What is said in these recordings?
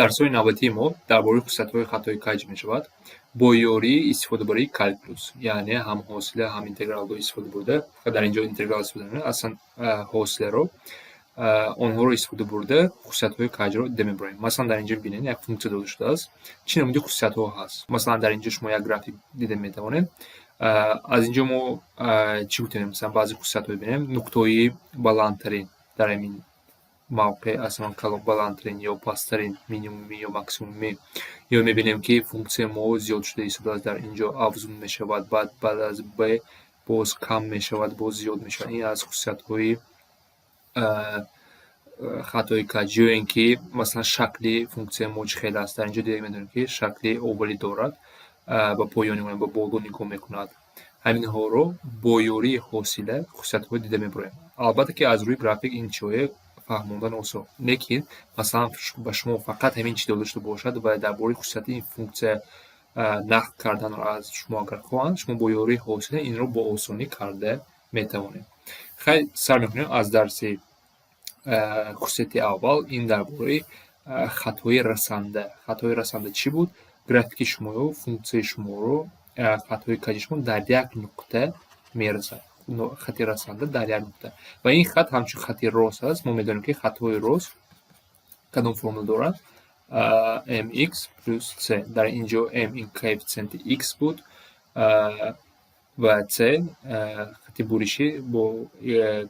Дарсҳои навбатии мо дар бораи хусусиятҳои хатҳои каҷ мешавад бо ёрии истифодабарии калькулус, яъне ҳам ҳосила, ҳам интегралро истифода бурда, дар ин ҷо интеграл истифода намекунем, аслан ҳосиларо, онҳоро истифода бурда, хусусиятҳои каҷро дида мебарем. Масалан, дар ин ҷо бинед, як функсия дода шудааст. Чӣ намуди хусусиятҳо ҳаст? Масалан, дар ин ҷо шумо як график дида метавонед. Аз ин ҷо мо чӣ гуфтем? Масалан, баъзе хусусиятҳо бибинем: нуқтаҳои баландтарин дар ҳамин мавқеъ, аслан баландтарин ё пасттарин, минимумӣ ё максимумӣ, ё мебинем, ки функсияи мо зиёд шуда истодааст, дар ин ҷо афзун мешавад, баъд аз б боз кам мешавад, боз зиёд мешавад. Ин аз хусусиятҳои хатҳои каҷ. Ё ин ки, масалан, шакли функсияи мо чӣ хел аст. Дар ин ҷо дида метавонем, ки шакли овалӣ дорад, ба поён ба боло нигоҳ мекунад. Ҳаминҳоро бо ёрии ҳосила хусусиятҳо дида мебароем. Албатта, ки аз рӯи график ин чиҳое фаҳмондан осон, лекин, масалан, ба шумо фақат ҳамин чиз дода шуда бошад ва дар бораи хусусияти ин функсия нақл карданро аз шумо агар хоҳанд, шумо бо ёрии ҳосила инро бо осонӣ карда метавонед. Хайр, сар мекунем аз дарси хусусияти аввал. Ин дар бораи хатҳои расанда. Хатҳои расанда чӣ буд? Графики шуморо, функсияи шуморо, хатҳои каҷи шумо дар як нуқта мерасад, хати расанда дар як нуқта, ва ин хат ҳамчун хати рост аст. Мо медонем, ки хатҳои рост кадом формула доранд: mx плюс c. Дар ин ҷо m ин коэффитсиенти x буд ва c хати буришӣ бо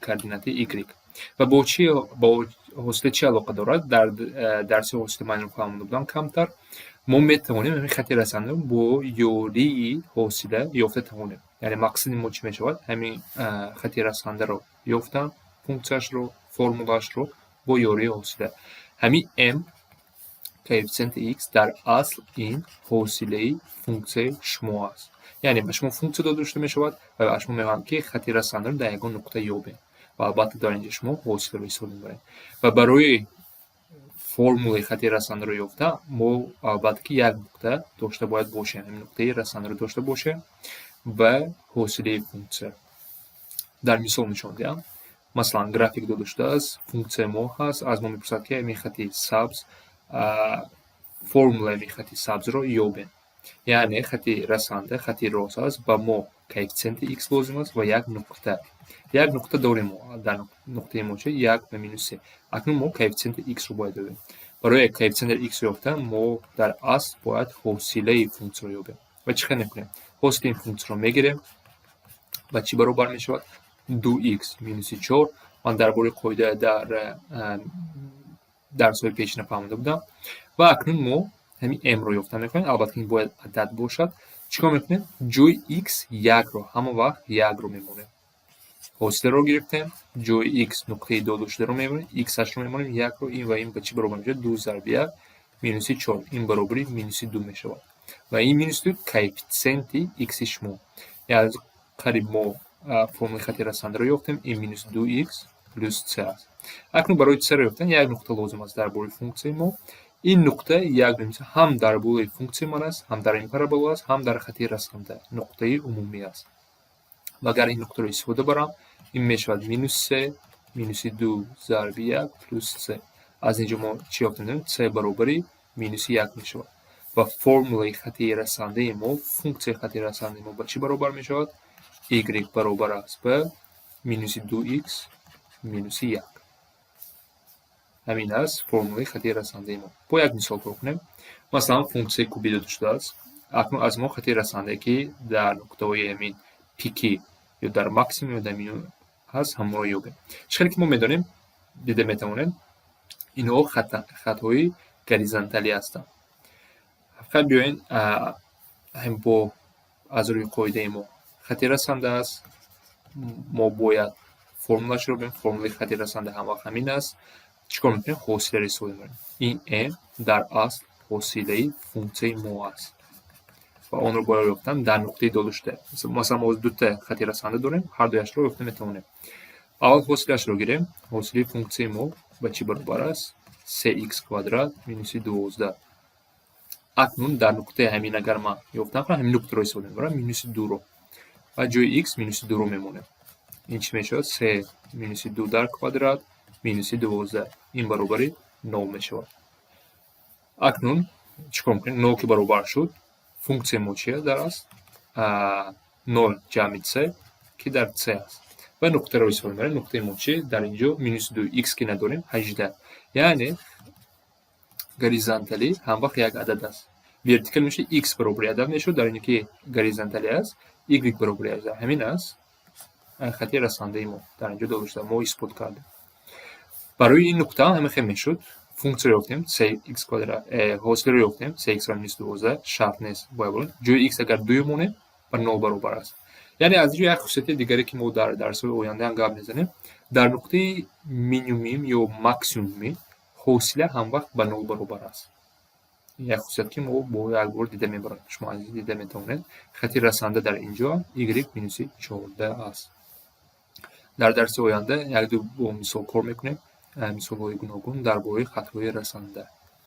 координати y. Ва бо чӣ, бо ҳосила чӣ алоқа дорад? Дар дарси ҳосила ман инро фаҳмонда будам камтар. Мо метавонем ҳамин хати расандаро бо ёрии ҳосила ёфта тавонем. Яъне мақсади мо чӣ мешавад? Ҳамин хати расандаро ёфтан, функсияшро, формулаашро бо ёрии ҳосила. Ҳамин m, коэффитсиенти x, дар асл ин ҳосилаи функсияи шумо аст. Яъне ба шумо функсия дода шуда мешавад ва аз шумо мехоҳанд, ки хати расандаро дар ягон нуқта ёбед, ва албатта дар инҷо шумо ҳосиларо истифода мебаред. Ва барои формулаи хати расандаро ёфта, мо албатта ки як нуқта дошта бояд бошем, ҳамин нуқтаи расандаро дошта бошем ва ҳосилаи функсия. Дар мисол нишон диҳам. Масалан, график дода шудааст, функсияи мо ҳаст, аз мо мепурсад, ки ҳамин хати сабз, формулаи ҳамин хати сабзро ёбем. Яъне хати расанда хати рост аст, ба мо коэффитсиенти x лозим аст ва як нуқта. Як нуқта дорем мо. Дар нуқтаи мо чи? Як ва минус се. Акнун мо коэффитсиенти x-ро бояд ёбем. Барои коэффитсиенти x ёфтан мо дар асл бояд ҳосилаи функсияро ёбем. Ва чӣ хел мекунем? Ҳосили ин функсияро мегирем. Ба чӣ баробар мешавад? Ду х минуси чор. Ман дар бораи қоида дар дарсҳои пешина фаҳмонда будам. Ва акнун мо ҳамин m-ро ёфта мехоҳем. Албатта, ин бояд адад бошад. Чӣ кор мекунем? Ҷои x якро, ҳама вақт якро мемонем. Ҳосиларо гирифтем, ҷои x нуқтаи додашударо мемонем, x-ашро мемонем якро. Ин ва ин ба чӣ баробар мешавад? Ду зарби як минуси чор, ин баробари минуси ду мешавад. Ва ин минуси ду коэффитсиенти x-и шумо. Яъне қариб мо формулаи хати расандаро ёфтем. Ин минус ду х плюс c аст. Акнун барои c-ро ёфтан як нуқта лозим аст дар бораи функсияи мо. Ин нуқта як ҳам дар болои функсияи ман аст, ҳам дар ин парабола аст, ҳам дар хати расанда, нуқтаи умумӣ аст. Ва агар ин нуқтаро истифода барам, ин мешавад минус се минуси ду зарби як плюс c. Аз ин ҷо мо чӣ ёфта метавонем? C баробари минуси як мешавад. Ва формулаи хати расандаи мо, функсияи хати расандаи мо ба чӣ баробар мешавад? Y баробар аст ба минуси ду х минуси як. Ҳамин аст формулаи хати расандаи мо. Бо як мисол кор кунем. Масалан, функсияи кубӣ дода шудааст. Акнун аз мо хати расандае, ки дар нуқтаҳои ҳамин пики ё дар максимум, ё дар минимум ҳаст, ҳамонро ёбем. Чӣ хеле ки мо медонем, дида метавонем, инҳо хатҳои горизонталӣ ҳастанд. Фақат биёен бо аз рӯи қоидаи мо хати расанда аст, мо бояд формулашро ёбем. Формулаи хати расанда ҳамвақт ҳамин аст. Чӣ кор мекунем? Ҳосиларо истифода мебарем. Ин m дар асл ҳосилаи функсияи мо аст ва онро бояд ёфтан дар нуқтаи додашуда. Масалан, мо дута хати расанда дорем, ҳар дуяшро ёфта метавонем. Аввал ҳосилаашро гирем. Ҳосилаи функсияи мо ба чӣ баробар аст? Се х квадрат минуси 12. Акнун дар нуқтаи ҳамин агар ман ёфтан хоҳам, ҳамин нуқтаро истифода мебарам, минуси дуро, ва ҷои х минуси дуро мемонем. Ин чӣ мешавад? Се минуси ду дар квадрат минуси 12, ин баробари нол мешавад. Акнун чӣ кор мекунем? Нол ки баробар шуд, функсияи мо чи дар аст? Нол ҷамъи c, ки дар c аст, ва нуқтаро истифода мебарем. Нуқтаи мо чи дар ин ҷо? Минуси ду, x ки надорем, 18. Яъне горизонталӣ ҳамвақт як адад аст. Вертикал мешуд, x баробари адад мешуд, дар ин ки горизонталӣ аст, y баробари 18. Ҳамин аст хати расандаи мо, дар ин ҷо дода шуда, мо исбот кардем. Барои ин нуқта ҳам ҳамин хел мешуд. Функсияро ёфтем, c x квадрат, ҳосиларо ёфтем, c x минус 12, шарт нест, бояд ҷои x агар дуё монем, ба нол баробар аст. Яъне аз инҷо як хусусияти дигаре, ки мо дар дарсҳои оянда ҳам гап мезанем: дар нуқтаи минимумӣ ё максимумӣ ҳосила ҳамвақт ба нол баробар аст. Як хусусият, ки мо бо як бор дида мебарем, шумо азиз дида метавонед. Хати расанда дар ин ҷо y минуси 14 аст. Дар дарси оянда якду бо мисол кор мекунем, мисолҳои гуногун дар бораи хатҳои расанда.